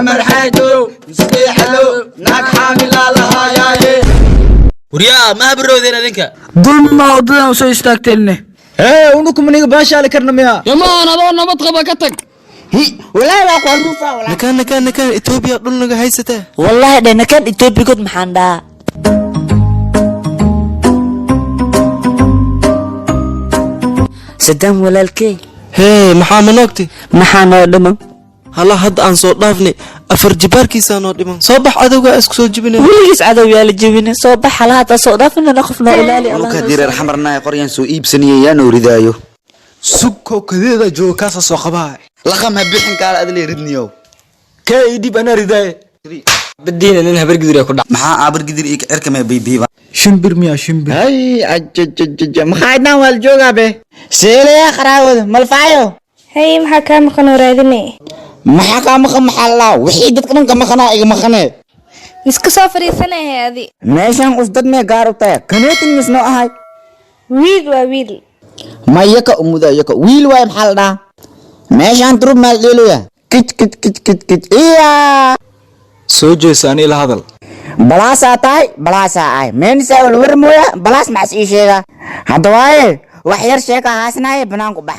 Xamar xaajow musliixalow naag xaamilaa lahaayaaye. Waryaa, ma habarowdeen adinka? Dulmi maa waddadan usoo istaagteenne? Hee, unukumaniga baashaali karna miya? Yamaan adoo nabad qaba ka tag. Walaahi waa ku haruufa walaahi. Nakaan, nakaan, nakaan, Etoobiya dhul naga haysataa. Wallaahi dhe, nakaan Etoobiya god maxaan dhahaa? Sadaam walaalkey. Hee, maxaa ma noogtay? Maxaa noo dhiman? Hala hadda aan soo dhaafnay afar jibaarkiisaa noo dhiman. Soo bax, cadowgaa isku soo jibinay. Weligiis cadow yaa la jebinin. Soo bax, hala hadda soo dhaafinana qof noo ilaali Allah. Dhulka direer xamarnahay qoryaan soo iibsaniye yaanoo ridaayo. Sugko kadeeda jooga kaasa soo qabaa. Laqam ha bixin kaala adle ridniyow. Kee ii dhib, anaa ridaaye. Badiina nin habar gidir ku dhac. Maxaa aabar gidir iyo cirka baybiiba? Shimbir miya, shimbir? Hay ajajajaja, maxaa idnaan waal joogaa be seelaya qaraawada malfaayo. Hay, maxaa kaa maqan oo raadinay? Maxaa kaa maqan? Maxaa lalaa wixii dadka dhan ka maqanaa iga maqanee. Miska soo fadhiisanahay adi. Meeshan us dad mee gaar u tahay kaneetin misnoo ahay. Wiil waa wiil. Ma yaka umuda yaka wiil waay, maxaa la dhahaa meeshan turub maal dheeloya kij kij kij kij kij iya. Soo jeesa, ani la hadal. Balaasaa tahay, balaasaa ahay meensaa wal war mooya, balaas maxas ii sheegaa hadda waaye wax yar sheeka haasnaaye banaanku bax.